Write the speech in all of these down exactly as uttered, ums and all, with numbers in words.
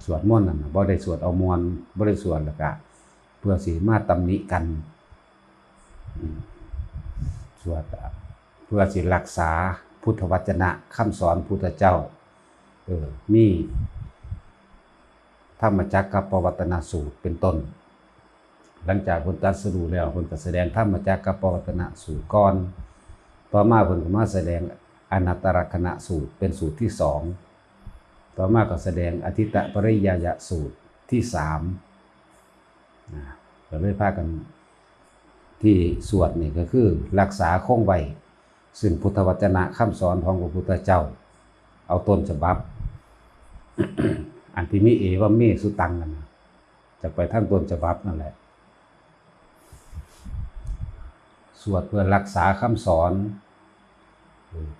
สวดมนต์นั่นน่ะ บ่ได้สวดเอาม่วน บ่ได้สวดแล้วก็เพื่อสิมาตำหนิกัน อืม สวดเพื่อสิรักษาพุทธวจนะคำสอนพุทธเจ้า เออ มีธรรมจักรกัปปวัตตนสูตรเป็นต้น หลังจากเพิ่นตรัสรู้แล้ว เพิ่นก็แสดงธรรมจักรกัปปวัตตนสูตรก่อน ต่อมาเพิ่นก็มาแสดงอนัตตลักษณสูตรเป็นสูตรที่สอง ต่อมาก็แสดงอธิตตปริยายสูตรที่สาม นะ ก็เลยพากัน ที่สวดนี่ก็คือรักษาคงไว้ ซึ่งพุทธวจนะคำสอนของพระพุทธเจ้า เอาต้นฉบับ อันที่มีเอวัมเมสุตังนั่นน่ะ จะไปทางต้นฉบับนั่นแหละ สวดเพื่อรักษาคำสอน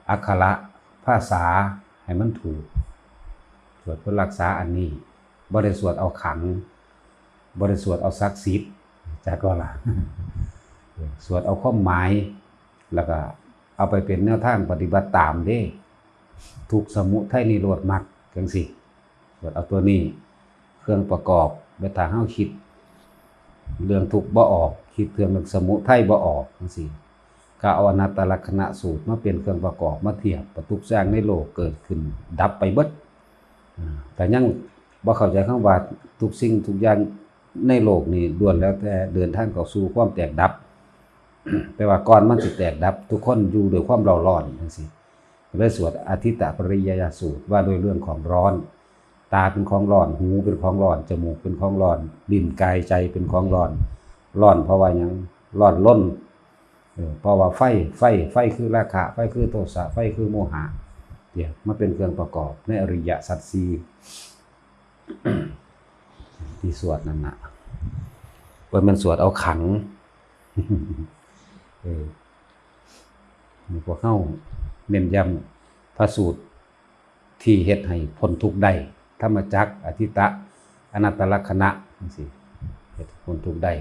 อักขระภาษาให้มันถูก สวดเพื่อรักษาอันนี้ บ่ได้สวดเอาขลัง บ่ได้สวดเอาศักดิ์สิทธิ์ จักว่าล่ะ สวดเอาความหมาย แล้วก็เอาไปเป็นแนวทางปฏิบัติตามเด้ ทุกข์สมุทัยนิโรธมรรคจังซี้ สวดเอาตัวนี้ เครื่องประกอบ เวลาเฮาคิด เรื่องทุกข์บ่ออก คิดเรื่องสมุทัยบ่ออกจังซี้ ก็เอาอนัตตลักษณสูตรมาเป็นเครื่องประกอบ มาเทียบ ว่าทุกอย่างในโลกเกิดขึ้นดับไปเบิด อ่า แต่ยังบ่เข้าใจคำว่าทุกสิ่งทุกอย่างในโลกนี้ล้วนแล้วแต่เดินทางเข้าสู่ความแตกดับ แต่ว่าก่อนมันสิแตกดับ ทุกคนอยู่ด้วยความเร่าร้อนจังซี้ ก็เลยสวดอธิตตปริยายสูตร ว่าด้วยเรื่องของร้อน ตาเป็นของร้อน หูเป็นของร้อน จมูกเป็นของร้อน ลิ้นกายใจเป็นของร้อน ร้อนเพราะว่าหยัง ร้อนรน เออ เพราะว่าไฟ ไฟ ไฟคือราคะ ไฟคือโทสะ ไฟคือโมหะ เนี่ย มันเป็นเครื่องประกอบในอริยสัจสี่ ที่สวดนั่นน่ะ บ่แม่นสวดเอาขลัง เออ นี่พวกเฮาเน้นย้ำพระสูตรที่เฮ็ดให้พ้นทุกข์ได้ ธรรมจักร อธิตตะ อนัตตลักษณะ จังซี้ เฮ็ดพ้นทุกข์ได้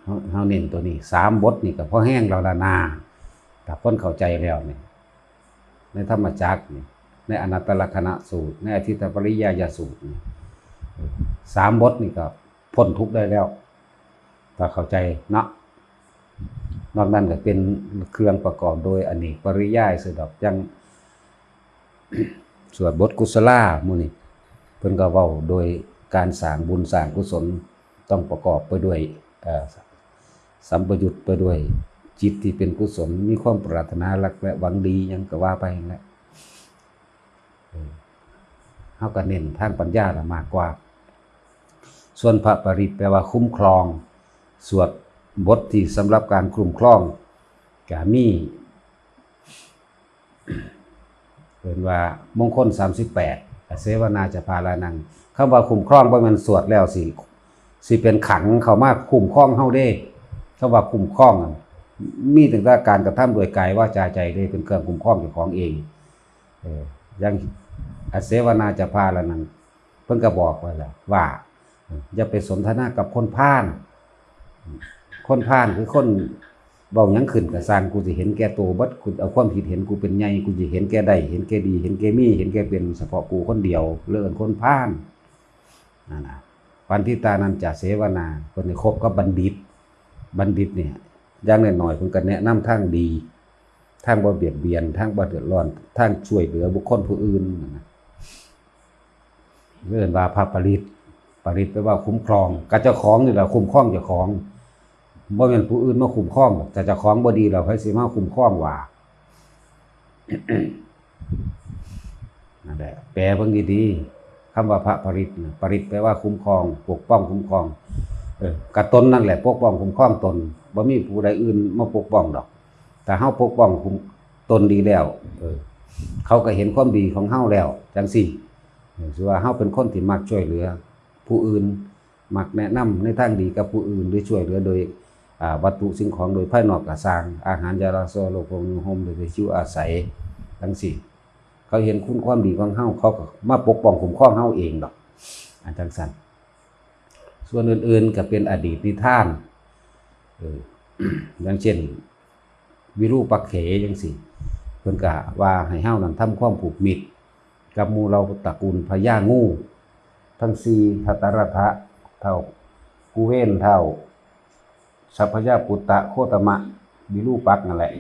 เฮา เฮาเน้นตัวนี้ สามบทนี่ก็พอแฮงแล้วล่ะนา ถ้าคนเข้าใจแล้วนี่ ในธรรมจักรนี่ ในอนัตตลักษณสูตร ในอธิตตปริยายสูตรนี่ สามบทนี่ก็พ้นทุกข์ได้แล้ว ถ้าเข้าใจเนาะ นอกนั้นก็เป็นเครื่องประกอบโดยอเนกปริยายซื่อดอก จั่ง สวดบทกุศลาหมู่นี้ เพิ่นก็เว้าโดยการสร้างบุญสร้างกุศล ต้องประกอบไปด้วย เอ่อ สัมปยุตไปด้วยจิตที่เป็นกุศล มีความปรารถนารักและหวังดีหยังก็ว่าไปนั่นแหละ เออ เฮาก็เน้นทางปัญญาละมากกว่า ส่วนพระปริตรแปลว่าคุ้มครอง สวดบทที่สำหรับการคุ้มครอง ก็มี เอิ้นว่ามงคลสามสิบแปด อเสวนาจะพาลานัง คำว่าคุ้มครองบ่แม่นสวดแล้วสิ สิเป็นขังเข้ามาคุ้มครองเฮาเด้ คำว่าคุ้มครองนั่น มีตั้งแต่การกระทำโดยกายวาจาใจเด้ เป็นเครื่องคุ้มครองเจ้าของเอง เออ อย่างอเสวนาจะพาลานัง เพิ่นก็บอกไว้แล้วว่า เออ อย่าไปสนทนากับคนพาล คนพาลคือคนเว้าหยังขึ้นก็ซ่าง กูสิเห็นแก่โตเบิด กูเอาความคิดเห็นกูเป็นใหญ่ กูสิเห็นแก่ได้ เห็นแก่ดี เห็นแก่มี เห็นแก่เป็นเฉพาะกูคนเดียว เรียกคนพาล นั่นน่ะ ปัณฑิตานันจะเสวนา เพิ่นให้คบกับบัณฑิต บัณฑิตเนี่ย อย่างน้อยๆ เพิ่นก็แนะนำทางดี ทางบ่เบียดเบียน ทางบ่เดือดร้อน ทางช่วยเหลือบุคคลผู้อื่นนั่นน่ะ เอิ้นว่าพระปริตร ปริตรแปลว่าคุ้มครอง ก็เจ้าของนี่แหละคุ้มครองเจ้าของ บ่แม่นผู้อื่นมาคุ้มครองดอก ถ้าเจ้าของบ่ดีแล้ว ไผสิมาคุ้มครองวะ นั่นแหละ แปลเบิ่งดีๆ คำว่าพระปริตรน่ะ ปริตรแปลว่าคุ้มครอง ปกป้องคุ้มครอง เออ กะตนนั่นแหละปกป้องคุ้มครองตน บ่มีผู้ใดอื่นมาปกป้องดอก ถ้าเฮาปกป้องคุ้มตนดีแล้ว เออ เขาก็เห็นความดีของเฮาแล้ว จังซี้ เออ สิว่าเฮาเป็นคนที่มักช่วยเหลือผู้อื่น มักแนะนำในทางดีกับผู้อื่น หรือช่วยเหลือโดย อ่า วัตถุสิ่งของโดยภายนอกก็ซ่าง อาหาร ยา รา โส โล โภค นุ โฮม โดยที่อยู่อาศัย จังซี้ เขาเห็นคุณความดีของเฮา เขาก็มาปกป้องคุ้มครองเฮาเองดอก อันจังซั่น ส่วนอื่นๆ ก็เป็นอดีตนิทาน เออ อย่างเช่น วิรูปักเขจังซี้ เพิ่นก็ว่าให้เฮานั้นทำความผูกมิตร กับหมู่เหล่าตระกูลพญางู ทั้งสี่ ทัตตรัตถะ ท้าวกุเวน ท้าวสัพพยาปุตตะ โคตมะ วิรูปักษ์นั่นแหละ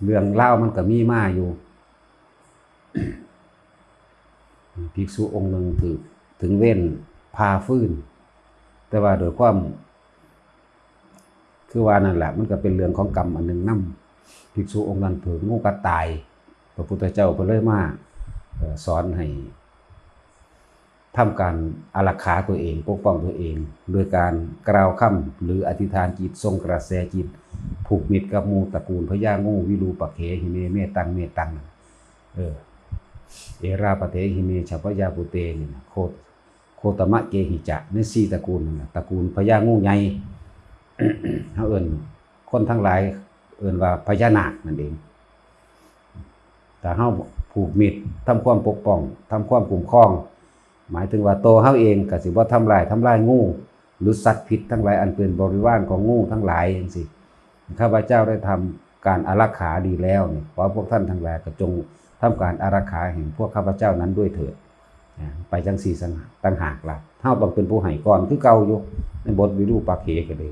เรื่องราวมันก็มีมาอยู่ ภิกษุองค์หนึ่งถืก ถึงเวรผ่าฟืน แต่ว่าโดยความ คือว่านั่นแหละ มันก็เป็นเรื่องของกรรมอันหนึ่งนำ ภิกษุองค์นั้นถืกงูกัดตาย พระพุทธเจ้าก็เลยมา เอ่อ สอนให้ทำการอารักขาตัวเอง ปกป้องตัวเอง โดยการกล่าวคำหรืออธิษฐานจิต ส่งกระแสจิต ผูกมิตรกับหมู่ตระกูลพญางู วิรูปะเขหิเม เมตัง เมตัง เออ เอราปะเทหิเม ชาพยาปุเต นี่นะ โค โคตมะเกหิจะ ในสี่ตระกูลนั่นน่ะ ตระกูลพญางูใหญ่ เฮาเอิ้น คนทั้งหลายเอิ้นว่าพญานาคนั่นเอง ถ้าเฮาผูกมิตร ทำความปกป้อง ทำความคุ้มครอง หมายถึงว่าตัวเฮาเองก็สิบ่ทำร้าย ทำลายงู หรือสัตว์พิษทั้งหลายอันเป็นบริวารของงูทั้งหลายจังซี้ ข้าพเจ้าได้ทำการอารักขาดีแล้วนี่ ขอพวกท่านทั้งหลายก็จงทำการอารักขาแห่งพวกข้าพเจ้านั้นด้วยเถิด นะ ไปจังซี้ต่างหากล่ะ เฮาต้องเป็นผู้ให้ก่อนคือเก่าอยู่ ในบทวิรูปักเขก็ดี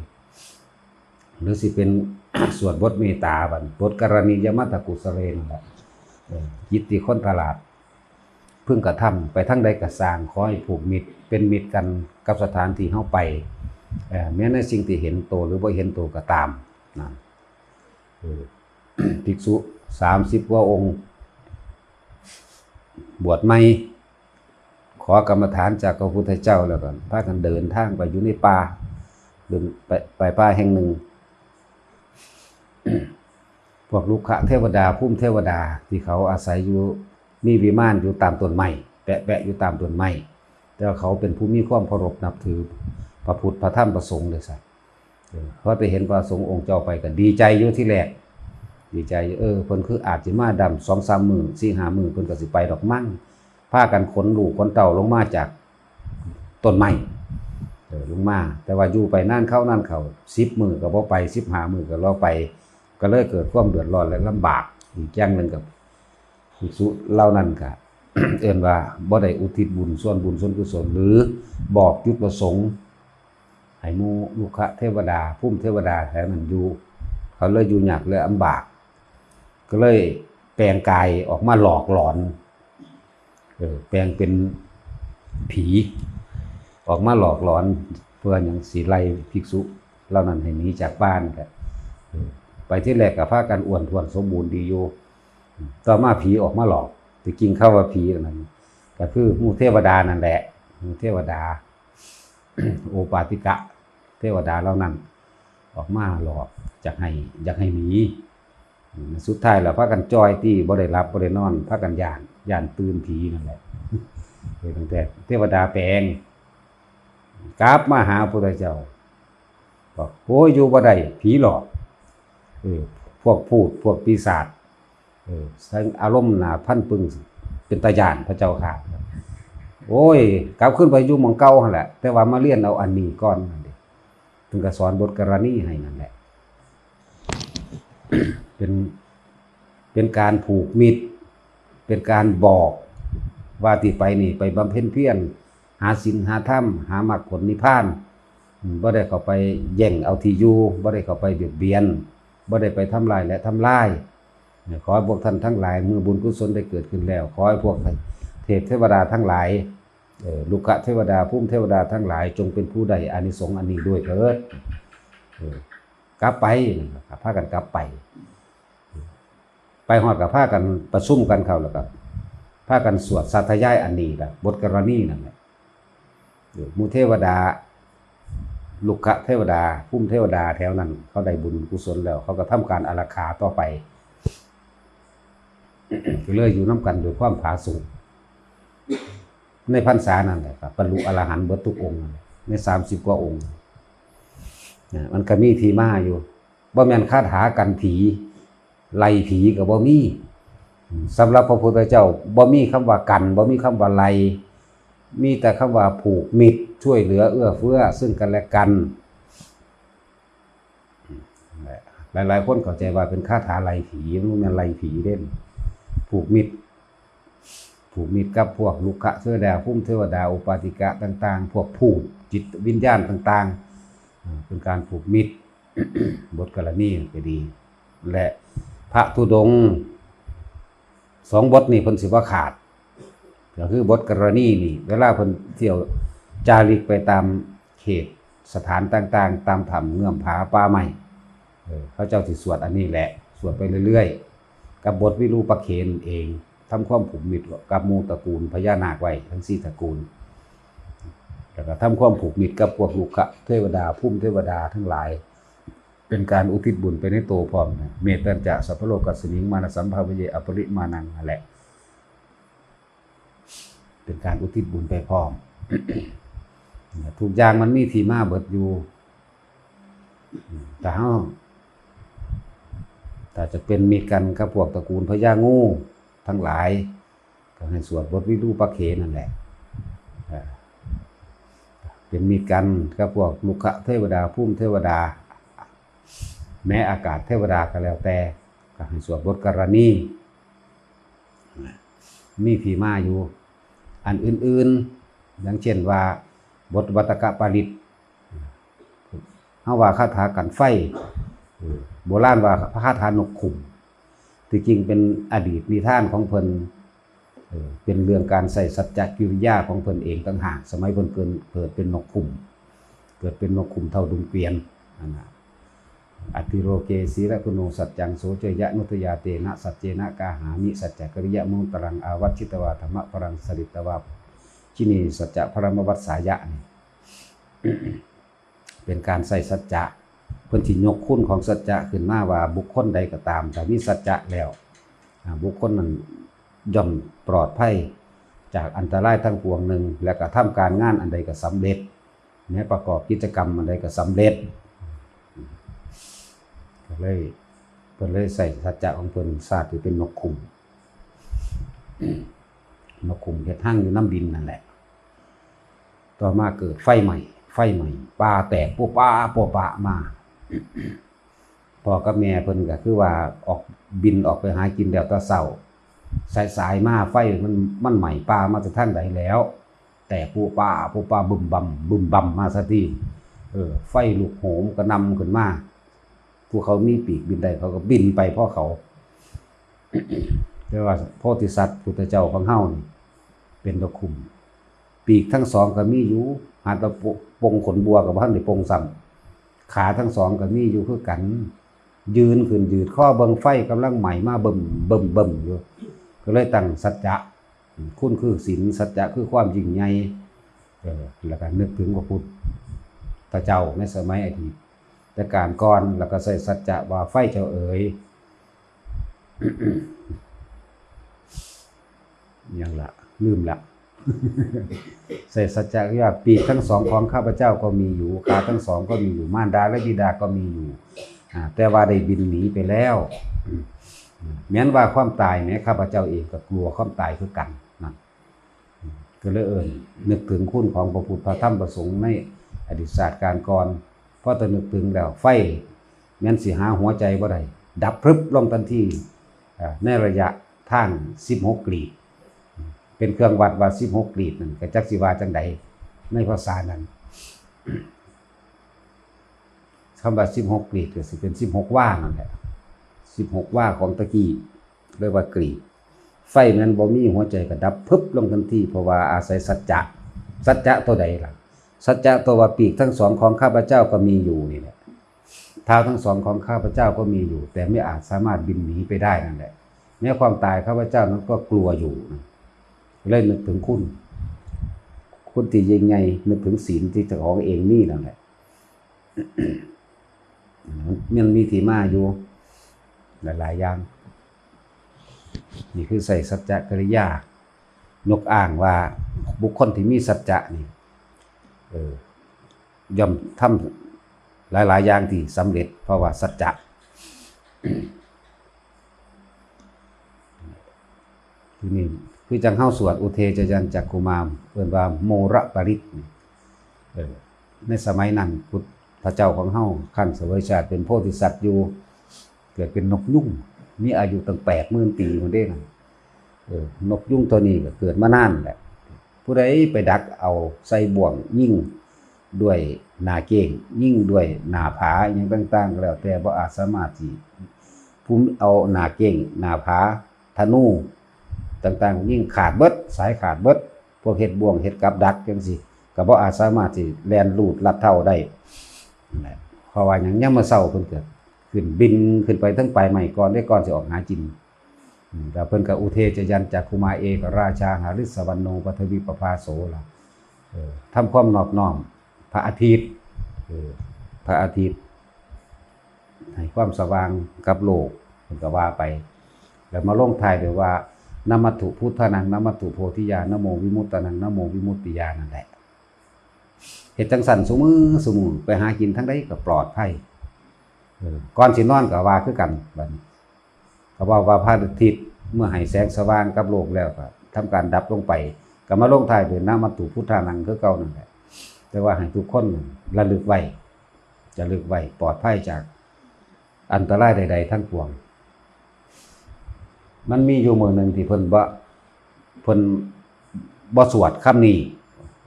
หรือสิเป็น สวดบทเมตตาบัด บทกรณียมัตตกุสเลนั่นแหละ เออ จิตที่คนตลาด พึงกระทำ ไปทางใดก็ซ่าง ขอให้ผูกมิตร เป็นมิตรกันกับสถานที่เฮาไป เอ่อ แม้ในสิ่งที่เห็นโตหรือบ่เห็นโตก็ตาม นะ เออ ภิกษุสามสิบกว่าองค์ บวชใหม่ ขอกรรมฐานจากพระพุทธเจ้าแล้วก็พากันเดินทางไปอยู่ในป่า เดินไป ไปป่าแห่งหนึ่ง พวกรุกขเทวดา ภูมิเทวดา ที่เขาอาศัยอยู่ มีวิมานอยู่ตามต้นไม้ แปะๆ อยู่ตามต้นไม้ แต่ว่าเขาเป็นผู้มีความเคารพนับถือพระพุทธ พระธรรม พระสงฆ์เลยซะ เออ พอไปเห็นพระสงฆ์องค์เจ้าไปก็ดีใจอยู่ทีแรก ดีใจอยู่ เออ เพิ่นคืออาจสิมาดำสองสามมื้อ สี่ห้ามื้อ เพิ่นก็สิไปดอกมั้ง พากันขนลูกขนเต้าลงมาจากต้นไม้ เออ ลงมา แต่ว่าอยู่ไปนานเข้านานเข้า สิบมื้อก็บ่ไป สิบห้ามื้อก็บ่ไป ก็เลยเกิดความเดือดร้อนและลำบาก อีกอย่างหนึ่งก็ ภิกษุเหล่านั้นก็ เอิ้นว่าบ่ได้อุทิศบุญ ส่วนบุญส่วนกุศล หรือบอกจุดประสงค์ ให้หมู่รุกขเทวดา ภูมิเทวดาแถวนั้นอยู่ เขาเลยอยู่ยากและลำบาก ก็เลยแปลงกายออกมาหลอกหลอน เออ แปลงเป็นผี ออกมาหลอกหลอน เพื่อหยัง สิไล่ภิกษุเหล่านั้นให้หนีจากบ้านก็ เออ ไปทีแรกก็พากันอ้วนท้วนสมบูรณ์ดีอยู่ ต่อมาผีออกมาหลอก ที่จริงเขาว่าผีนั่น ก็คือหมู่เทวดานั่นแหละ หมู่เทวดา โอปปาติกะ เทวดาเหล่านั้น ออกมาหลอก อยากให้ อยากให้หนี สุดท้ายแล้วพากันจ่อยตี้ บ่ได้หลับบ่ได้นอน พากันย้าน ย้านตื่นผีนั่นแหละ เออ ตั้งแต่เทวดาแปลง กลับมาหาพระพุทธเจ้า บอก โอ้ย อยู่บ่ได้ ผีหลอก เออ พวกพูด พวกปีศาจ เออ แสดงอารมณ์หน้าพันปึง เป็นตาย้านพระเจ้าข้า โอ้ย กลับขึ้นไปอยู่หม่องเก่าหั่นแหละ แต่ว่ามาเรียนเอาอันนี้ก่อนนั่นเด้ เพิ่นก็สอนบทกรณีให้นั่นแหละ เป็น เป็นการผูกมิตร เป็นการบอกว่าที่ไปนี่ไปบำเพ็ญเพียร หาศีลหาธรรม หามรรคผลนิพพาน อืม บ่ได้เข้าไปแย่งเอาที่อยู่ บ่ได้เข้าไปเบียดเบียน บ่ได้ไปทำลายและทำลาย เนี่ย ขอให้พวกท่านทั้งหลาย เมื่อบุญกุศลได้เกิดขึ้นแล้ว ขอให้พวกเทพเทวดาทั้งหลาย เอ่อ รุกขเทวดา ภูมิเทวดาทั้งหลาย จงเป็นผู้ได้อานิสงส์อันนี้ด้วยเถิด เออ กลับไป พากันกลับไป ไปฮอดก็พากันประชุมกันเข้า แล้วก็พากันสวดสาธยายอันนี้ล่ะ บทกรณีนั่นแหละ เออ หมู่เทวดา รุกขเทวดา ภูมิเทวดาแถวนั้น เขาได้บุญกุศลแล้ว เขาก็ทำการอารักขาต่อไป ก็เลยอยู่นำกันด้วยความผาสุก ในพรรษานั่นแหละครับ บรรลุอรหันต์เบิดทุกองค์นั่นแหละ ในสามสิบกว่าองค์ นะ มันก็มีที่มาอยู่ บ่แม่นคาถากันผี ไล่ผีก็บ่มี สำหรับพระพุทธเจ้า บ่มีคำว่ากัน บ่มีคำว่าไล่ มีแต่คำว่าผูกมิตร ช่วยเหลือเอื้อเฟื้อซึ่งกันและกัน หลายๆ คนเข้าใจว่าเป็นคาถาไล่ผี มันบ่แม่นไล่ผีเด้ ผูกมิตร ผูกมิตรกับพวกรุกขเทวดา ภูมิเทวดา อุปาติกะต่างๆ พวกพูดจิตวิญญาณต่างๆ เอ่อ เป็นการผูกมิตร บทกรณีก็ดี และพระธุดงค์สองบทนี่เพิ่นสิบ่ขาด ก็คือบทกรณีนี่ เวลาเพิ่นเที่ยวจาริกไปตามเขตสถานต่างๆ ตามถ้ำเงื้อมผาป่าไม้ เออ เขาเจ้าสิสวดอันนี้แหละ สวดไปเรื่อยๆ กับบทวิรูปเขนเอง ทำความผูกมิตรกับหมู่ตระกูลพญานาคไว้ทั้งสี่ตระกูล แล้วก็ทำความผูกมิตรกับพวกรุกขเทวดา ภูมิเทวดาทั้งหลาย เป็นการอุทิศบุญไปในตัวพร้อมนะ เมตัญจะสัพพะโลกัสมิง มานะสัมภาเว อปริมาณัง นั่นแหละ เป็นการอุทิศบุญไปพร้อม ทุกอย่างมันมีที่มาเบิดอยู่ แต่เฮา ถ้าจะเป็นมิตรกันกับพวกตระกูลพญางูทั้งหลาย ก็ให้สวดบทวิรูปเขนนั่นแหละ อ่า เป็นมิตรกันกับพวกรุกขเทวดา ภูมิเทวดา แม้อากาศเทวดาก็แล้วแต่ ก็ให้สวดบทกรณี มีที่มาอยู่ อันอื่นๆ อย่างเช่นว่า บทวัตตกปริตร เฮาว่าคาถากันไฟ เออ โบราณว่าคาถานกขุ่ม ที่จริงเป็นอดีตนิทานของเพิ่น เออ เป็นเรื่องการใช้สัจจกิริยาของเพิ่นเองต่างหาก สมัยเพิ่นเกิด เกิดเป็นนกขุ่ม เกิดเป็นนกขุ่มเฒ่าดุมเกวียน นั่นน่ะ อัตถิโลเก สีลกุโณ สัจจัง โสเจยะ นุตยาเตนะ สัจเจนะ กาหามิ สัจจกิริยะมุตรัง อาวัชชิตวา ธรรมะปรัง สริตวา จินี สัจจะพรมวัสสายะ นี่ เป็นการใช้สัจจะ เพิ่นสิยกคุณของสัจจะขึ้นมาว่าบุคคลใดก็ตาม ถ้ามีสัจจะแล้ว อ่า บุคคลนั้นย่อมปลอดภัยจากอันตรายทั้งปวงหนึ่ง และก็ทำการงานอันใดก็สำเร็จ แม้ประกอบกิจกรรมอันใดก็สำเร็จ ก็เลย เพิ่นเลยใช้สัจจะของเพิ่น ชาติที่เป็นนกขุ่ม นกขุ่มเฮ็ดฮังอยู่นำดินนั่นแหละ ต่อมาเกิดไฟไหม้ ไฟไหม้ ป่าแตกโป๊ะปะโป๊ะปะมา พ่อกับแม่เพิ่นก็คือว่าออก บินออกไปหากินแล้วแต่เช้า สายๆ มาไฟมัน มันไหม้ป่ามาแต่ทางใดแล้ว แตกโป๊ะปะโป๊ะปะ บึ้มบั้ม บึ้มบั้มมาซะที เออ ไฟลุกโหมกระหน่ำขึ้นมา ผู้เขามีปีกบินได้เขาก็บินไปเพราะเขา แต่ว่าโพธิสัตว์พุทธเจ้าของเฮานี่เป็นนกขุ่ม ปีกทั้งสองก็มีอยู่ หาแต่ปงขนบัวก็บ่ทันได้ปงซ้ำ ขาทั้งสองก็มีอยู่คือกัน ยืนขึ้นยืดคอเบิ่งไฟกำลังไหม้มาเบิ่มเบิ่มเบิ่มอยู่ ก็เลยตั้งสัจจะ คุณคือศีล สัจจะคือความยิ่งใหญ่ เออ แล้วก็นึกถึงพระพุทธเจ้าในสมัยอดีต แต่การก่อน แล้วก็ใช้สัจจะว่า ไฟเจ้าเอ๋ย หยังละ ลืมละ ใช้สัจจะว่า ปีกทั้งสองของข้าพเจ้าก็มีอยู่ ขาทั้งสองก็มีอยู่ มารดาและบิดาก็มีอยู่ อ่า แต่ว่าได้บินหนีไปแล้ว อืม แม้นว่าความตายแม้ข้าพเจ้าเองก็กลัวความตายคือกันนั่น ก็เลยเอิ้นนึกถึงคุณของพระพุทธพระธรรมพระสงฆ์ในอดีตชาติการก่อน พอแต่นึกถึงแล้วไฟแม่นสิหาหัวใจบ่ได้ ดับพรึบลงทันที อ่า ในระยะทางสิบหกกลีบ เป็นเครื่องวัดว่าสิบหกกลีบนั่นก็จักสิว่าจั่งใดในภาษานั้น คำว่าสิบหกกลีบก็สิเป็นสิบหกวานั่นแหละ สิบหกวาของตะกี้เรียกว่ากลีบ ไฟนั้นบ่มีหัวใจก็ดับพึบลงทันที เพราะว่าอาศัยสัจจะ สัจจะตัวใดล่ะ สัจจะตัวว่าปีกทั้งสองของข้าพเจ้าก็มีอยู่นี่แหละ เท้าทั้งสองของข้าพเจ้าก็มีอยู่ แต่ไม่อาจสามารถบินหนีไปได้นั่นแหละ แม้ความตายข้าพเจ้านั้นก็กลัวอยู่นะ เลยนึกถึงคุณ คุณที่ยิ่งใหญ่ นึกถึงศีลที่เจ้าของเองมีนั่นแหละ มัน มันมีที่มาอยู่หลายๆอย่าง นี่คือใช้สัจจกิริยา ยกอ้างว่าบุคคลที่มีสัจจะนี่ เออ ย่อมทำหลายๆอย่างที่สำเร็จ เพราะว่าสัจจะ ทีนี้คือจั่งเฮาสวดอุเทชยัญจักขุมาม เอิ้นว่าโมระปริตรนี่ เออ ในสมัยนั้นพุทธเจ้าของเฮาครั้นเสวยชาติเป็นโพธิสัตว์อยู่ เกิดเป็นนกยูง มีอายุตั้งแปดหมื่นปีพุ้นเด้นะ เออนกยุงตัวนี้ก็เกิดมานานแหละ ผู้ใดไปดักเอาใส่บ่วงยิงด้วยหน้าเก้ง ยิงด้วยหน้าผา อิหยังต่างๆ ก็แล้วแต่ บ่อาจสามารถสิ ผู้เอาหน้าเก้ง หน้าผา ธนูต่างๆ ยิงขาดเบิด สายขาดเบิด พวกเฮ็ดบ่วงเฮ็ดกับดักจั่งซี้ ก็บ่อาจสามารถสิแล่นลูดลัดเท้าได้นั่นแหละ เพราะว่าหยัง ยามมื้อเช้าเพิ่นก็ขึ้นบินขึ้นไปเทิงปลายไม้ก่อนเด้ ก่อนสิออกหากิน อืม แล้วเพิ่นก็อุเทจยันจักขุมาเอกราชาหฤศวัณโณ ปฐวีปภาโส ล่ะ เออ ทำความนอบน้อมพระอาทิตย์ เออ พระอาทิตย์ ให้ความสว่างกับโลก เพิ่นก็ว่าไป แล้วมาลงท้ายด้วยว่า นมัตถุพุทธานัง นมัตถุโพธิยา นะโมวิมุตตานัง นะโมวิมุตติยา นั่นแหละ เฮ็ดจั่งซั้นซุมื้อซุมื้อ ไปหากินทางใดก็ปลอดภัย เออ ก่อนสินอนก็ว่าคือกัน บัดนี้ ก็เว้าว่าพระอาทิตย์เมื่อให้แสงสว่างกับโลกแล้วก็ทำการดับลงไป ก็มาลงท้ายด้วยนะมัตถุพุทธานังคือเก่านั่นแหละ แต่ว่าให้ทุกคนระลึกไว้ จะระลึกไว้ ปลอดภัยจากอันตรายใดๆ ทั้งปวง มันมีอยู่มื้อหนึ่งที่เพิ่นบ่ เพิ่นบ่สวดคำนี้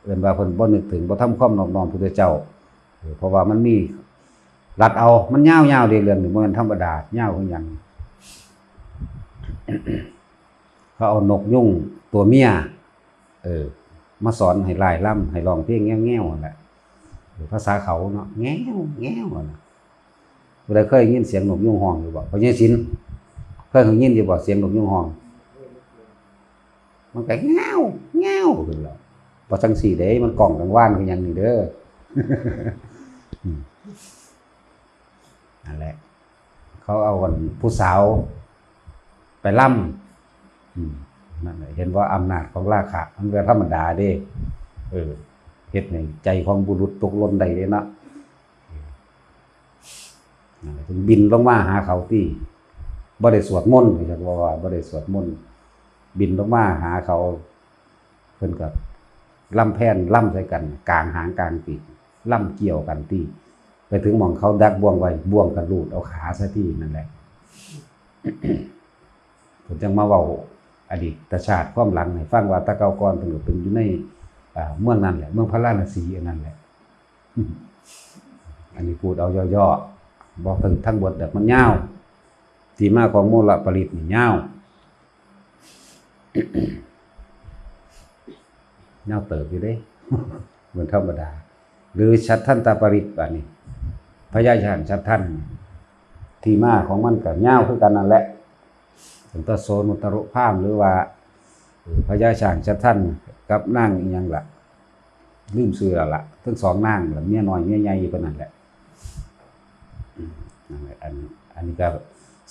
เอิ้นว่าเพิ่นบ่นึกถึง บ่ทำความนอบน้อมพุทธเจ้า เออ เพราะว่ามันมีลัดเอา มันยาวๆ เด้ เรื่องนี้บ่แม่นธรรมดา ยาวคือหยัง เขาเอานกยูงตัวเมีย เออ มาสอนให้ร่ายรำ ให้ร้องเพลงแง่วๆ นั่นแหละ เออ ภาษาเขาเนาะ แง่ว แง่ว นั่นน่ะ ผู้ใดเคยยินเสียงนกยูงฮ้องอยู่บ่ พ่อใหญ่ศิลป์ เคยยินอยู่บ่ เสียงนกยูงฮ้อง มันก็แง่ว แง่ว ขึ้นแล้ว บ่จั่งซี้เด้ มันก้องกังวานคือหยังนี่เด้อ อืม นั่นแหละ เขาเอาอันผู้สาวไปรำ อืม นั่นแหละ เห็นว่าอำนาจของราคะ มันก็ธรรมดาเด้ เออ เฮ็ดให้ใจของบุรุษตกหล่นได้เด้เนาะ นั่นแหละ จึงบินลงมาหาเขาติ บ่ได้สวดมนต์ เขาเรียกว่าบ่ได้สวดมนต์ บินลงมาหาเขา เพิ่นก็ลำแพนลำใส่กัน กลางหางกลางปีก ลำเกี่ยวกันติ ไปถึงหม่องเขาดักบ่วงไว้ บ่วงก็ลูดเอาขาซะติ นั่นแหละ เพิ่นจั่งมาเว้าอดีตชาติความหลังให้ฟังว่า แต่เก่าก่อนเพิ่นก็เป็นอยู่ใน อ่า เมืองนั่นแหละ เมืองพาราณสีอันนั้นแหละ อันนี้พูดเอาย่อๆ บอกถึงทั้งบทแบบมันยาว ที่มาของโมลปริตนี่ยาว ยาวเติบอยู่เด้ เหมือนธรรมดา หรือชัตทันตปริต บาดนี้ พญาช้างชัตทัน ที่มาของมันก็ยาวคือกันนั่นแหละ ตั้งแต่โสนุตตรุพราหมณ์ หรือว่า เอ่อ พญาช้างชัตทันกับนางอิหยังล่ะ ลืมชื่อแล้วล่ะ ทั้งสองนางล่ะ เมียน้อยเมียใหญ่อยู่ปานนั้นแหละ อืม นั่นแหละ อัน อันนี้ก็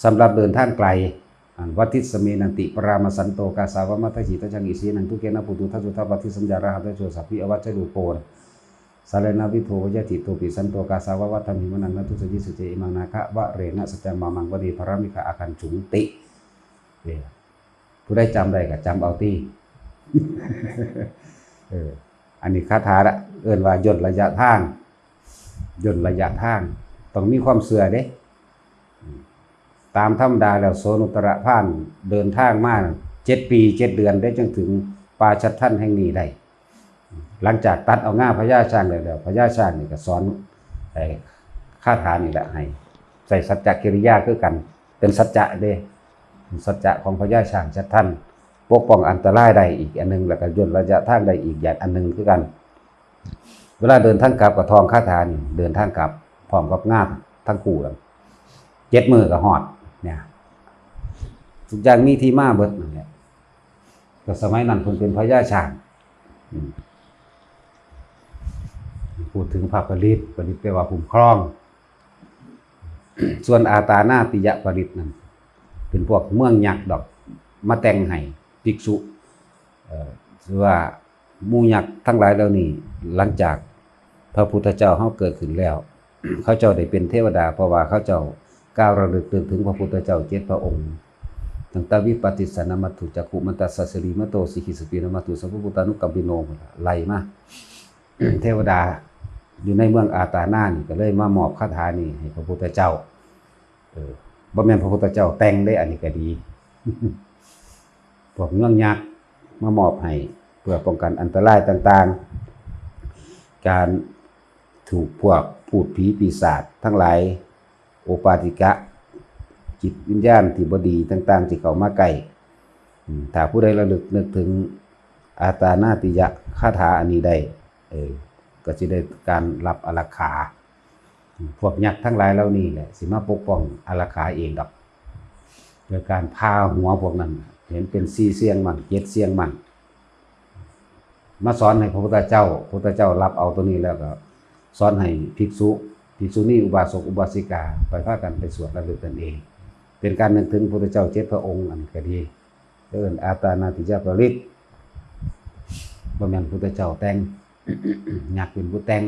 สำหรับเดินทางไกล อัน วัตถิสเมนันติ ปรามสันโต กาสาวมัทธิ ทัชชังอิสีนัง ทุเกนะปุตุทัสสุทัปปฏิสัญญา รหัตโชสัพพิอวัชรูโป สาเลนะวิโท วยะติโตปิสันโต กาสาววัฏฐมิมมะนัง นะทุสยิสุเจ อิมังนาคะวะเรนะ สัจจังมามังวะเด พารามิกะอาคันจุงติ เนี่ย ผู้ใดจำได้ก็จำเอาติ เออ อันนี้คาถาละ เอิ้นว่าย่นระยะทาง ย่นระยะทาง ต้องมีความเชื่อเด้ ตามธรรมดาแล้วโสนุตตรพราหมณ์เดินทางมาเจ็ดปีเจ็ดเดือนได้ จึงถึงป่าชัตทันแห่งนี้ได้ หลังจากตัดเอาง่าพญาช้างแล้ว แล้วพญาช้างนี่ก็สอน ไอ้คาถานี่แหละ ให้ใส่สัจจกิริยาคือกัน เป็นสัจจะเด้ เป็นสัจจะของพญาช้างชัตทัน ปกป้องอันตรายได้อีกอันหนึ่ง แล้วก็ย่นระยะทางได้อีกอย่างอันหนึ่งคือกัน เวลาเดินทางกลับก็ท่องคาถานี่ เดินทางกลับพร้อมกับง่าทั้งคู่กัน เจ็ดมื้อก็ฮอด เนี่ย ทุกอย่างมีที่มาเบิดนั่นแหละ ก็สมัยนั้นเพิ่นเป็นพญาช้าง อืม พูดถึงพระปริตร ปริตรแปลว่าคุ้มครอง ส่วนอาตานาติยปริตรนั่น เป็นพวกเมืองยักษ์ดอก มาแต่งให้ภิกษุ เอ่อ คือว่าหมู่ยักษ์ทั้งหลายเหล่านี้ หลังจากพระพุทธเจ้าเฮาเกิดขึ้นแล้ว เขาเจ้าได้เป็นเทวดา เพราะว่าเขาเจ้ากล่าวระลึกนึกถึงพระพุทธเจ้าเจ็ดพระองค์ ตั้งแต่วิปัสสิสานมัตถุ จักขุมันตัสสะ สิริมันโต สิกขิสปีนมัตถุ สัพพะพุทธานุกัมปิโน ไล่มา เทวดาอยู่ในเมืองอาตานานี่ก็เลยมามอบคาถานี้ให้พระพุทธเจ้า เออ บ่แม่นพระพุทธเจ้าแต่งเด้ อันนี้ก็ดี พวกเงื้องยักษ์มามอบให้ เพื่อป้องกันอันตรายต่างๆ การถูกพวกพูดผีปีศาจทั้งหลาย โอปาติกะ จิตวิญญาณที่บ่ดีต่างๆ ที่เข้ามาใกล้ อืม ถ้าผู้ใดระลึกนึกถึงอาตานาติยะคาถาอันนี้ได้ เออ ก็สิได้การรับอารักขา พวกยักษ์ทั้งหลายเหล่านี้แหละ สิมาปกป้องอารักขาเองดอก โดยการผ่าหัวพวกนั้น เห็นเป็นสี่เสี่ยงมั่ง เจ็ดเสี่ยงมั่ง มาสอนให้พระพุทธเจ้า พระพุทธเจ้ารับเอาตัวนี้แล้วก็สอนให้ภิกษุ ภิกษุณี อุบาสก อุบาสิกา ไปพากันไปสวดระลึกกันเอง เป็นการนึกถึงพระพุทธเจ้าเจ็ดพระองค์ อันนี้ก็ดี เอิ้นอาตานาติยปริตร บ่แม่นพระพุทธเจ้าแต่ง ยักษ์เป็นผู้แต่ง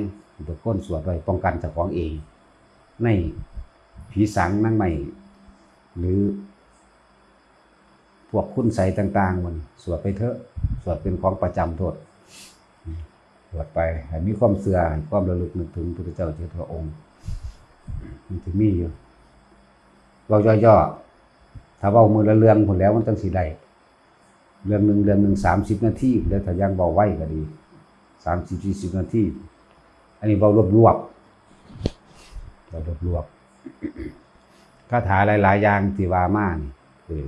เป็นคนสวดไว้ป้องกันเจ้าของเอง ในผีสางนางไม้ หรือ พวกคุณไสยต่างๆ มันสวดไปเถอะ สวดเป็นของประจำโลด สวดไป ให้มีความเชื่อ ให้ความระลึกนึกถึงพระพุทธเจ้าเจ็ดพระองค์ มันสิมีอยู่ เว้าย่อๆ ถ้าเว้ามื้อละเรื่องพู้นแหล้ว มันจั่งสิได้ เรื่องหนึ่ง เรื่องหนึ่ง สามสิบนาที แล้วถ้ายังเว้าไวก็ดี สามสิบ สี่สิบนาที อันนี้เว้ารวบๆ เว้ารวบๆ คาถาหลายๆ อย่างที่ว่ามานี่ เออ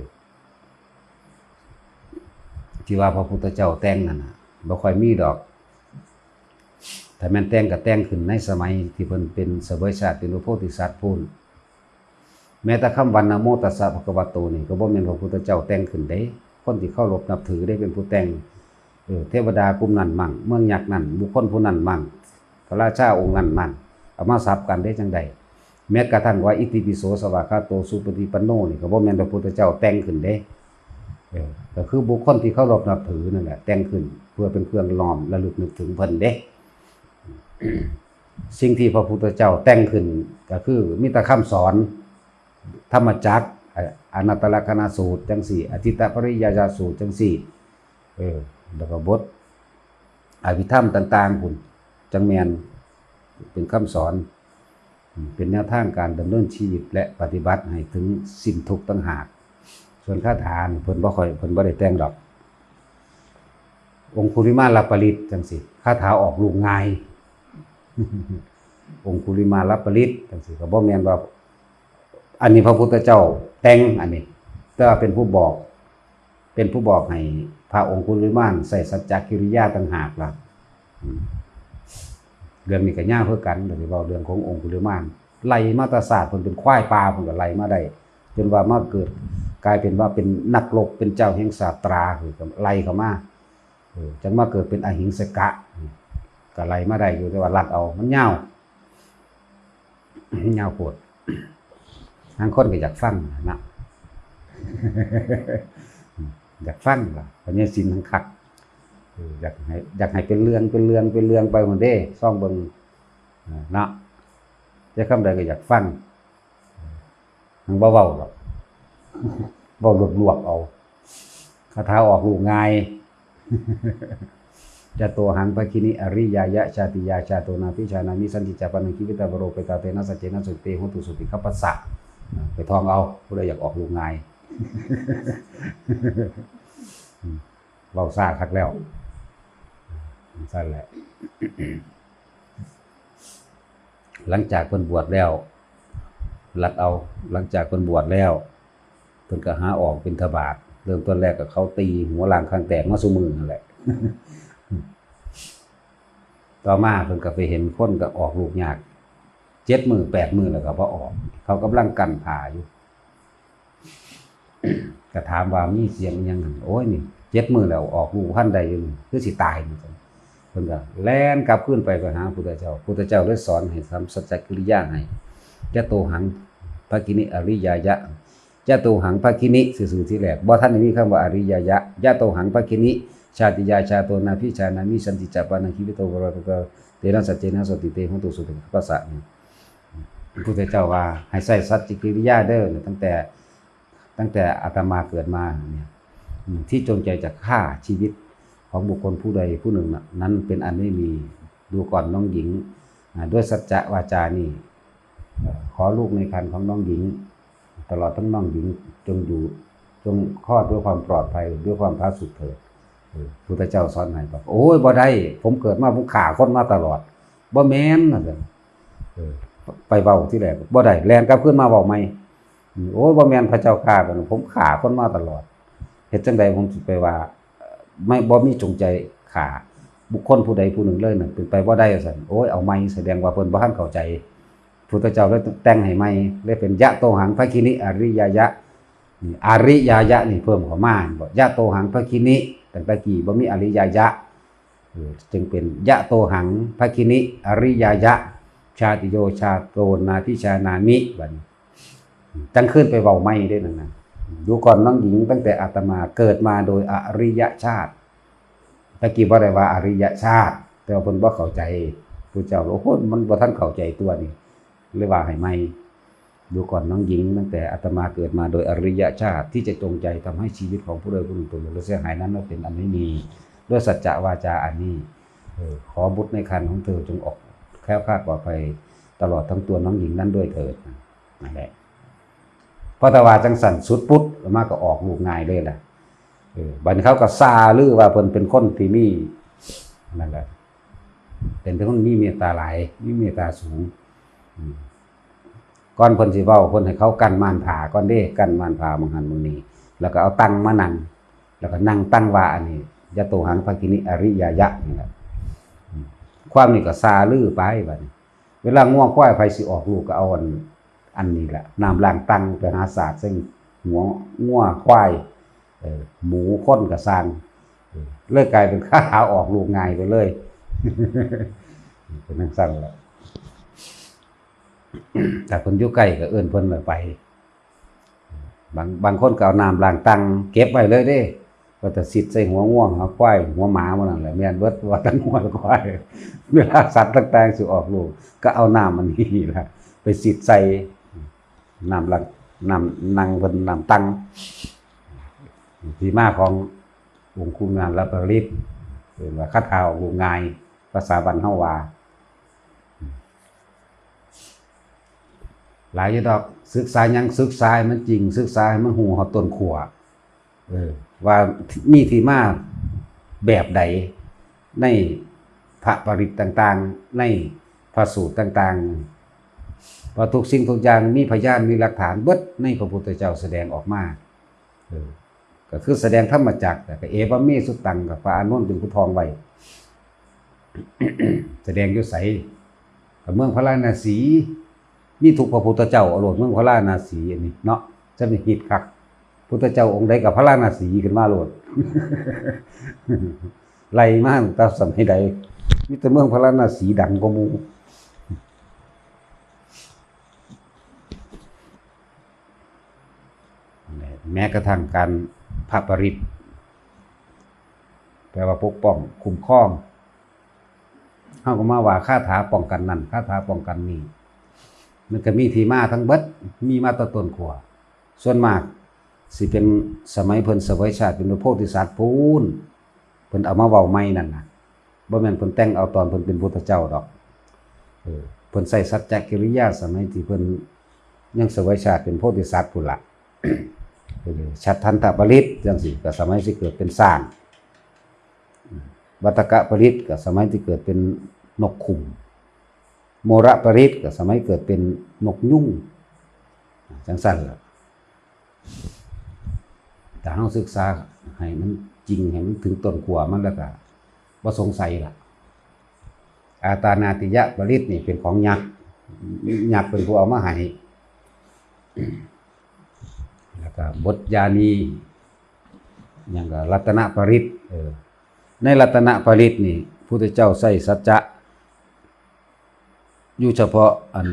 ที่ว่าพระพุทธเจ้าแต่งนั่นน่ะ บ่ค่อยมีดอก ถ้าแม่นแต่งก็แต่งขึ้นในสมัยที่เพิ่นเป็นเสวยชาติเป็นพระโพธิสัตว์พู้น แม้แต่คำว่า นะโมตัสสะภะคะวะโต นี่ก็บ่แม่นพระพุทธเจ้าแต่งขึ้นเด้ คนที่เคารพนับถือเด้เป็นผู้แต่ง เออ เทวดากลุ่มนั้นมั่ง เมืองยักษ์นั่น บุคคลผู้นั้นมั่ง พระราชาองค์นั้นมั่ง เอามาสับกันได้จั่งใด แม้กระทั่งว่า อิติปิโสสวากขาโตสุปฏิปันโน นี่ก็บ่แม่นพระพุทธเจ้าแต่งขึ้นเด้ เออ ก็คือบุคคลที่เคารพนับถือนั่นแหละ แต่งขึ้นเพื่อเป็นเครื่องน้อมระลึกนึกถึงเพิ่นเด้ สิ่งที่พระพุทธเจ้าแต่งขึ้นก็คือมีแต่คำสอน ธรรมจักร อ- อนัตตลักษณสูตรจั่งซี้ อทิฏฐปริยายสูตรจั่งซี้ เออ แล้วก็บทอภิธรรมต่างๆ พู้น จั่งแม่นเป็นคำสอน เป็นแนวทางการดำเนินชีวิตและปฏิบัติให้ถึงสิ้นทุกข์ต่างหาก ส่วนคาถานี่เพิ่นบ่ค่อย เพิ่นบ่ได้แต่งดอก องคุลิมาลปริตรจั่งซี้ คาถาออกลูกง่าย องคุลิมาลปริตรจั่งซี้ ก็บ่แม่นว่า อันนี้พระพุทธเจ้าแต่ง อันนี้ แต่ว่าเป็นผู้บอก เป็นผู้บอกให้พระองคุลิมานใช้สัจจกิริยาต่างหากล่ะ อืม เรื่องนี้ก็ยาวคือกัน เดี๋ยวสิเว้าเรื่องขององคุลิมาน ไล่มาแต่ชาติเพิ่นเป็นควายป่า เพิ่นก็ไล่มาได้ จนว่ามาเกิดกลายเป็นว่าเป็นนักรบ เป็นเจ้าแห่งสาตรา เพิ่นก็ไล่เข้ามา เออ จั่งมาเกิดเป็นอหิงสกะ อืม ก็ไล่มาได้อยู่ แต่ว่าลัดเอา มันยาว ยาวโพด บางคนก็อยากฟังนะ อยากฟังล่ะ พญาสินทั้งคัก เออ อยากให้ อยากให้เป็นเรื่อง เป็นเรื่อง เป็นเรื่องไปหมดเด้ ซ่องเบิ่ง เออ เนาะ แต่คำใดก็อยากฟัง มันบ่เว้าหรอก เว้ารวบๆ เอา คาถาออกลูกง่าย จะโตหังภคินิ อริยายะ ชาติยา ชาโตนาภิชานามิ สันติจาปานัง คิวิตาวโร เปตาเตนะ สัจเจนะ สุเต โหตุ สุติคัพพสสะ ไปท่องเอา ผู้ใดอยากออกลูกง่าย เว้าซ่าคักแล้ว สั้นแหละ หลังจากเพิ่นบวชแล้ว ลัดเอา หลังจากเพิ่นบวชแล้ว เพิ่นก็หาออกบิณฑบาต เริ่มต้นแรกก็เขาตีหัวล้างคางแตกมาซุมื้อนั่นแหละ ต่อมาเพิ่นก็ไปเห็นคนก็ออกลูกยาก เจ็ดมื้อแปดมื้อแล้วก็บ่ออก เขากำลังกั้นผ้าอยู่ ก็ถามว่ามีเสียงอิหยังหั่น โอ้ย นี่ เจ็ดมื้อแล้วออกลูกบ่ทันได้อยู่นี่ คือสิตายนี่ เพิ่นก็แล่นกลับคืนไป ไปหาพุทธเจ้า พุทธเจ้าเลยสอนให้ทำสัจจกิริยาให้ จะโตหังภคินิ อริยายะ จะโตหังภคินิ ซื่อๆ ทีแรก บ่ทันได้มีคำว่าอริยายะ จะโตหังภคินิ ชาติยา ชาโตนาภิชานามิ สันติจาปานัง คิวิตาวโร เปตาเตนะ สัจเจนะ สุเต โหตุ สุติคัพพสสะ นี่ พุทธเจ้าว่าให้ใช้สัจจกิริยาเด้อ ตั้งแต่ ตั้งแต่อาตมาเกิดมาเนี่ย อืม ที่จงใจจะฆ่าชีวิตของบุคคลผู้ใดผู้หนึ่งน่ะ นั้นเป็นอันไม่มี ดูก่อนน้องหญิง อ่า ด้วยสัจจะวาจานี้ เอ่อ ขอลูกในครรภ์ของน้องหญิง ตลอดทั้งน้องหญิงจงอยู่ จงคลอดด้วยความปลอดภัย ด้วยความผาสุกเถิด เออ พุทธเจ้าสอนให้บอก โอ้ย บ่ได้ ผมเกิดมา ผมฆ่าคนมาตลอด บ่แม่น ว่าซั่น เออ ไปเว้าที่แรก บ่ได้ แล่นกลับคืนมาเว้าใหม่ อืม โอ้ย บ่แม่นพระเจ้าข้า ผมฆ่าคนมาตลอด เฮ็ดจั่งใดผมสิไปว่า เอ่อ ไม่ บ่มีจงใจฆ่า บุคคลผู้ใดผู้หนึ่งเลยนั่น เป็นไปบ่ได้ ว่าซั่น โอ้ย เอาใหม่ แสดงว่าเพิ่นบ่ทันเข้าใจ พุทธเจ้าเลยแต่งให้ใหม่ เลยเป็น ยะโตหัง ภักขินิ อริยายะ นี่ อริยายะนี่เพิ่มเข้ามา บอก ยะโตหัง ภักขินิ ตั้งแต่กี้บ่มี อริยายะ เออ จึงเป็น ยะโตหัง ภักขินิ อริยายะ ชาติโย ชาโตนาทิชานามิ บัดนี้ จั่งคืนไปเว้าใหม่เด้นั่นน่ะ ดูก่อนน้องหญิง ตั้งแต่อาตมาเกิดมาโดยอริยชาติ ตะกี้บ่ได้ว่าอริยชาติ แต่ว่าเพิ่นบ่เข้าใจ พุทธเจ้า โอ้โห มันบ่ทันเข้าใจตัวนี่ เลยว่าให้ใหม่ ดูก่อนน้องหญิง ตั้งแต่อาตมาเกิดมาโดยอริยชาติ ที่จะจงใจทำให้ชีวิตของผู้ใดผู้หนึ่งตกอยู่หรือเสียหายนั้น ไม่เป็นอันไม่มี ด้วยสัจจะวาจาอันนี้ เออ ขอบุตรในครรภ์ของเธอจงออกแคล้วคลาดปลอดภัย ตลอดทั้งตัวน้องหญิงนั้นด้วยเถิด นั่นแหละ พอแต่ว่าจั่งซั่นสุดปุ๊บ อาตมาก็ออกลูกง่ายเลยล่ะ เออ บัดนี้เขาก็ซาลือว่าเพิ่นเป็นคนที่มี นั่นแหละ เป็นคนมีเมตตาหลาย มีเมตตาสูง อืม ก่อนเพิ่นสิเว้า เพิ่นให้เขากั้นม่านผ้าก่อนเด้ กั้นม่านผ้าหม่องหั่นหม่องนี้ แล้วก็เอาตังมานั่ง แล้วก็นั่งตังว่าอันนี้ ยะโตหัง ภักขินิ อริยายะ นี่แหละ อืม ความนี้ก็ซาลือไปบัดนี้ เวลางัวควายไผสิออกลูกก็เอาอัน อันนี้แหละ น้ำล้างตังไปหาสาดใส่หัวงัวควาย เออ หมูคนก็ซ่าง เออ เลยกลายเป็นคาถาออกลูกง่ายไปเลย เป็นจั่งซั่นแหละ ถ้าเพิ่นอยู่ใกล้ก็เอิ้นเพิ่นไป บาง บางคนก็เอาน้ำล้างตังเก็บไว้เลยเด้ ว่าแต่สิดใส่หัวงัว หัวควาย หัวหมาหมู่นั่นแหละ แม่นเบิด ว่าแต่งัวควาย เวลาสัตว์ต่างๆสิออกลูก ก็เอาน้ำอันนี้ล่ะ ไปสิดใส่ น้ำล้าง น้ำนั่งเพิ่น น้ำตัง ที่มาขององคุลิมาลปริตร เรียกว่าคาถาออกลูกง่าย ภาษาบ้านเฮาว่า หลายอยู่ดอก ศึกษาหยัง ศึกษาให้มันจริง ศึกษาให้มันฮู้ฮอดต้นขั้ว เออ ว่ามีที่มาแบบใด ในพระปริตรต่างๆ ในพระสูตรต่างๆ ว่าทุกสิ่งทุกอย่างมีพยาน มีหลักฐานเบิด ในพระพุทธเจ้าแสดงออกมา เออ ก็คือแสดงธรรมจักร แล้วก็ เอวัมเม สุตตัง กับพระอานนท์เป็นผู้ท่องไว้ แสดงอยู่ไส กับเมืองพาราณสี มีทุกพระพุทธเจ้าเอาโลด เมืองพาราณสีอันนี้เนาะ จะมีฮิตคัก พุทธเจ้าองค์ใดกับพาราณสีขึ้นมาโลด ไล่มาตั้งแต่สมัยใด มีแต่เมืองพาราณสีดังกว่าหมู่ แม้กระทั่งการพระปริตร แปลว่าปกป้องคุ้มครอง เฮาก็มาว่าคาถาป้องกันนั่น คาถาป้องกันนี่ มันก็มีที่มาทั้งเบิด มีมาแต่ต้นขั้ว ส่วนมากสิเป็นสมัยเพิ่นเสวยชาติเป็นพระโพธิสัตว์พู้น เพิ่นเอามาเว้าใหม่นั่นน่ะ บ่แม่นเพิ่นแต่งเอาตอนเพิ่นเป็นพุทธเจ้าดอก เออ เพิ่นใช้สัจจกิริยาสมัยที่เพิ่นยังเสวยชาติเป็นโพธิสัตว์พู้นละ เออ ฉัตรทันตปริตรจั่งซี้ ก็สมัยสิเกิดเป็นช้าง วัตกปริตรก็สมัยที่เกิดเป็นนกขุ่ม โมรปริตรก็สมัยเกิดเป็นนกยุง จั่งซั่นล่ะ ถ้าเฮาศึกษาให้มันจริง ให้มันถึงต้นขั้วมันแล้วก็บ่สงสัยล่ะ อาตานาติยปริตรนี่เป็นของยักษ์ ยักษ์เป็นผู้เอามาให้ แล้วก็บทยานี หยังก็รัตนปริตร เออ ในรัตนปริตรนี่ พุทธเจ้าใช้สัจจะ อยู่เฉพาะอัน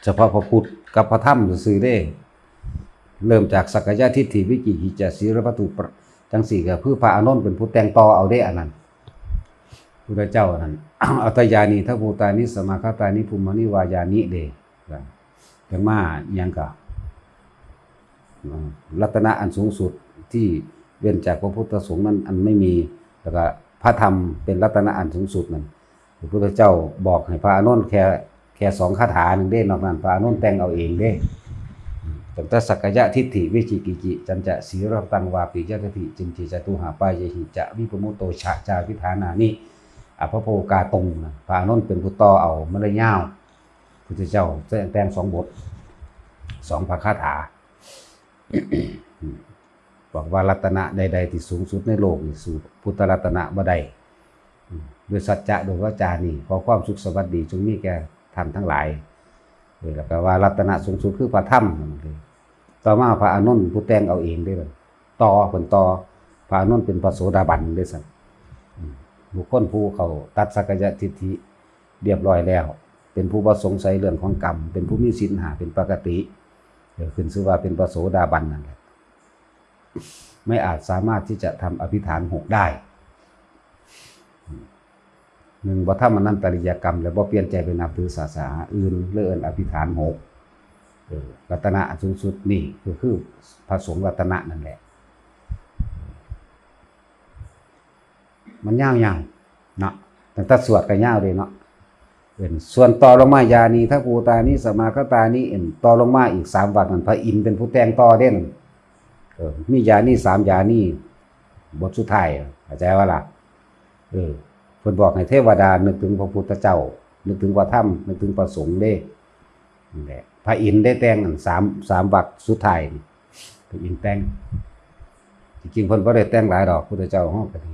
เฉพาะพระพุทธกับพระธรรมซื่อๆเด้ เริ่มจากสักกายทิฏฐิ วิจิกิจฉา ศีลพัตถุปร- จั่งซี้ก็คือพระอานนท์เป็นผู้แต่งต่อเอาเด้อันนั้น พุทธเจ้าอันนั้น อัตถยานี ทภูตานิ สมาคตานิ ภูมานิวายานิเด้ จั่งมาหยังก็ อืม รัตนะอันสูงสุดที่เว้นจากพระพุทธสงฆ์นั้นอันไม่มี แล้วก็พระธรรมเป็นรัตนะอันสูงสุดนั่น พระพุทธเจ้าบอกให้พระอานนท์แค่ แค่สองคาถาหนึ่งเด้ นอกนั้นพระอานนท์แต่งเอาเองเด้ ตั้งแต่สักกายทิฏฐิ วิจิกิจฉิ จันจะ สีลัพพัง วาปิ ยะถะถิ จินจิ จตุหาปาเยหิ จะ วิปปะมุตโต ชะ จา วิฐานานิ อัพพโภคาตุง นะ พระอานนท์เป็นผู้ต่อเอามาเลยยาว พุทธเจ้าแต่งสองบท สองพระคาถา บอกว่ารัตนะใดๆที่สูงสุดในโลกนี่สู้พุทธรัตนะบ่ได้ อืม ด้วยสัจจะ ด้วยวาจานี่ ขอความสุขสวัสดีจงมีแก่ท่านทั้งหลาย เออ แล้วก็ว่ารัตนะสูงสุดคือพระธรรม ต่อมาพระอานนท์ผู้แต่งเอาเองเด้อ ต่อ เพิ่นต่อ พระอานนท์เป็นพระโสดาบันเด้อซั่น อืม บุคคลผู้เขาตัดสักกายทิฏฐิเรียบร้อยแล้ว เป็นผู้บ่สงสัยเรื่องของกรรม เป็นผู้มีศีลห้าเป็นปกติ เออ ขึ้นชื่อว่าเป็นพระโสดาบันนั่นแหละ ไม่อาจสามารถที่จะทำอภิธานหกได้ หนึ่ง บ่ทำอนันตริยกรรม และบ่เปลี่ยนใจไปนับถือศาสนาอื่น เลยเอิ้นอภิธานหก เออ รัตนะอันสูงสุดนี่ก็คือพระสงฆ์รัตนะนั่นแหละ มันยาวๆ เนาะ ตั้งแต่สวดก็ยาวเลยเนาะ เอิ้นส่วนต่อลงมา ยานี ทะภูตานิ สมาคตานิ เอิ้นต่อลงมาอีกสามวรรคนั่น พระอินทร์เป็นผู้แต่งต่อเด้นั่น เออ มียานีสามยานี บทสุดท้าย เข้าใจว่าล่ะ เออ เพิ่นบอกให้เทวดานึกถึงพระพุทธเจ้า นึกถึงพระธรรม นึกถึงพระสงฆ์เด้ นั่นแหละ พระอินทร์ได้แต่งอันสาม สามวรรคสุดท้ายนี่ พระอินทร์แต่ง จริงๆ เพิ่นบ่ได้แต่งหลายดอก พุทธเจ้าเฮาก็ดี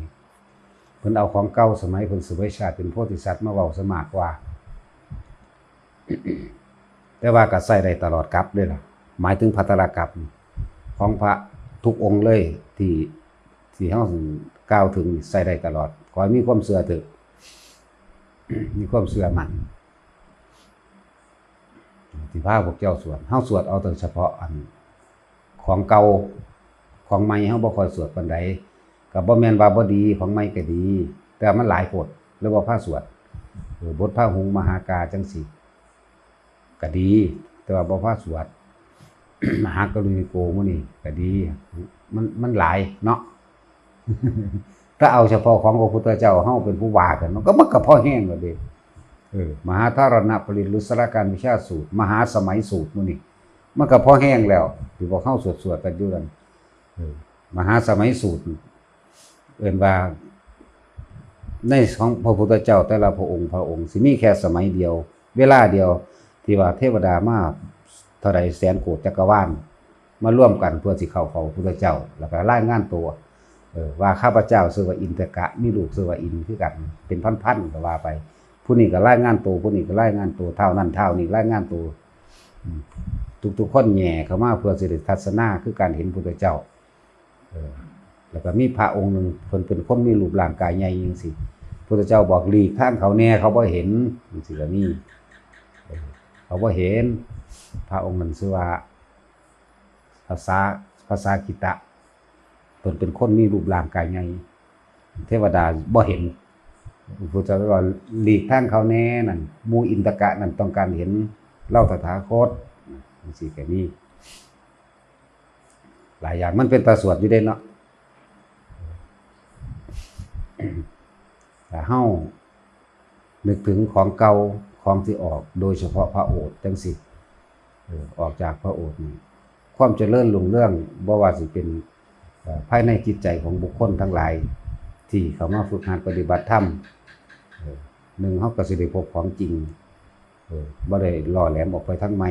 เพิ่นเอาของเก่าสมัยเพิ่นเสวยชาติเป็นโพธิสัตว์มาเว้าซะมากกว่า แต่ว่าก็ใช้ได้ตลอดกาลเลยล่ะ หมายถึงภัททรกัปปะนี่ ของพระทุกองค์เลยที่ ที่เฮากล่าวถึงนี่ใช้ได้ตลอด ขอให้มีความเชื่อเถอะ มีความเชื่อมั่น ที่พาพวกเจ้าสวด เฮาสวดเอาแต่เฉพาะอันของเก่า ของใหม่เฮาบ่ค่อยสวดปานใด ก็บ่แม่นว่าบ่ดี ของใหม่ก็ดี แต่มันหลายโพด เลยบ่พาสวด เออ บทพาหุงมหากาจั่งซี้ ก็ดี แต่ว่าบ่พาสวด มหากรุณิโกหมู่นี้ก็ดี มัน มันหลายเนาะ ถ้าเอาเฉพาะของพระพุทธเจ้าเฮาเป็นผู้ว่ากัน มันก็ มันก็พอแฮงแล้วเด้ เออ มหาธารณปริตร หรือสารการวิชาสูตร มหาสมัยสูตรหมู่นี้ มันก็พอแฮงแล้ว ที่พวกเฮาสวดๆ กันอยู่นั่น เออ มหาสมัยสูตร เอิ้นว่า ในของพระพุทธเจ้าแต่ละพระองค์ พระองค์สิมีแค่สมัยเดียว เวลาเดียว ที่ว่าเทวดามาเท่าใดแสนโกฏจักรวาล มาร่วมกันเพื่อสิเข้าเฝ้าพระพุทธเจ้า แล้วก็รายงานตัว เออ ว่าข้าพเจ้าชื่อว่าอินทกะ มีลูกชื่อว่าอินทร์คือกัน เป็นพันๆ ก็ว่าไป ผู้นี้ก็รายงานตัว ผู้นี้ก็รายงานตัว ท้าวนั่นท้าวนี่รายงานตัว อืม ทุกๆ คนแหย่เข้ามาเพื่อสิได้ทัศนา คือการเห็นพุทธเจ้า เออ แล้วก็มีพระองค์หนึ่ง เพิ่นเป็นคนมีรูปร่างกายใหญ่จั่งซี้ พุทธเจ้าบอก "หลีกทางเขาแหน่ เขาบ่เห็น" จั่งซี้ก็มี เออ เขาบ่เห็น พระองค์นั้นชื่อว่า พระสา พระสากิตะ เพิ่นเป็นคนมีรูปร่างกายใหญ่ เทวดาบ่เห็น พุทธเจ้าว่า "หลีกทางเขาแหน่" นั่น หมู่อินทกะนั่นต้องการเห็นลาวตถาคต จั่งซี้ก็มี หลายอย่าง มันเป็นตาสวดอยู่เด้เนาะ ถ้าเฮานึกถึงของเก่า ของที่ออก โดยเฉพาะพระโอษฐ์จั่งซี้ เออ ออกจากพระโอษฐ์นี่ ความเจริญรุ่งเรือง บ่ว่าสิเป็น เอ่อ ภายในจิตใจของบุคคลทั้งหลาย ที่เข้ามาฝึกหัดปฏิบัติธรรม เออ หนึ่ง เฮาก็สิได้พบของจริง เออ บ่ได้หล่อแหลมออกไปทางใหม่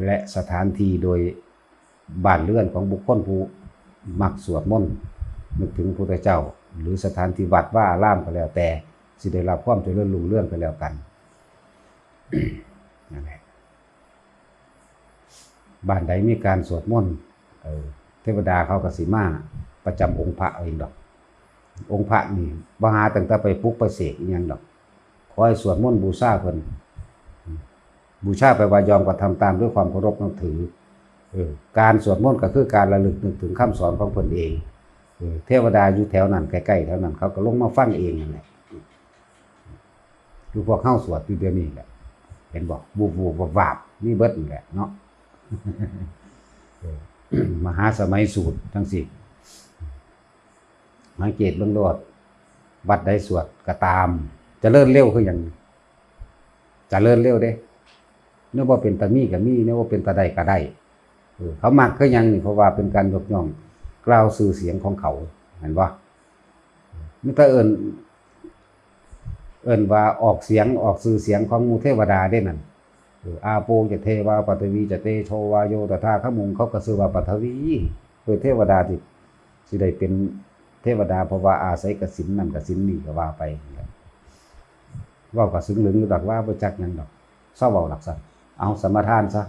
และสถานที่โดยบ้านเรือนของบุคคลผู้มักสวดมนต์ นึกถึงพระพุทธเจ้า หรือสถานที่วัดวาอารามก็แล้วแต่ สิได้รับความเจริญรุ่งเรืองก็แล้วกัน นั่นแหละ บ้านใดมีการสวดมนต์ เออ เทวดาเขาก็สิมาประจำองค์พระเอาเองดอก องค์พระนี่บ่หาตั้งแต่ไปปลุกไปเสกอิหยังดอก ขอให้สวดมนต์บูชาเพิ่น บูชาแปลว่ายอมกระทำตามด้วยความเคารพนับถือ เออ การสวดมนต์ก็คือการระลึกนึกถึงคำสอนของเพิ่นเอง เออ เทวดาอยู่แถวนั้น ใกล้ๆ แถวนั้น เขาก็ลงมาฟังเองนั่นแหละ คือพวกเฮาสวดอยู่เดี๋ยวนี้แหละ เห็นบ่ วูบๆ วาบๆ มีเบิดนั่นแหละเนาะ เออ มหาสมัยสูตรจั่งซี้ สังเกตเบิ่งโลด วัดใดสวดก็ตาม เจริญเร็วคือหยัง เจริญเร็วเด้ แนวบ่เป็นตามีก็มี แนวบ่เป็นตาได้ก็ได้ เออ เขามักคือหยังนี่ เพราะว่าเป็นการยกย่องกล่าวชื่อเสียงของเขา เห็นบ่ มีแต่เอิ้น เอิ้นว่าออกเสียง ออกชื่อเสียงของหมู่เทวดาเด้นั่น เออ อาโปจะเทวา ปฐวีจะเตโชวาโย ตถาคมุง เขาก็ชื่อว่าปฐวี เออ เทวดาที่ สิได้เป็นเทวดา เพราะว่าอาศัยกสิณนั่นกสิณนี่ก็ว่าไปนั่นแหละ เว้ากะซึ่งเหลืองอยู่ดอก ว่าบ่จักหยังดอก เซาเว้าดอกซะ เอาสมาทานซะ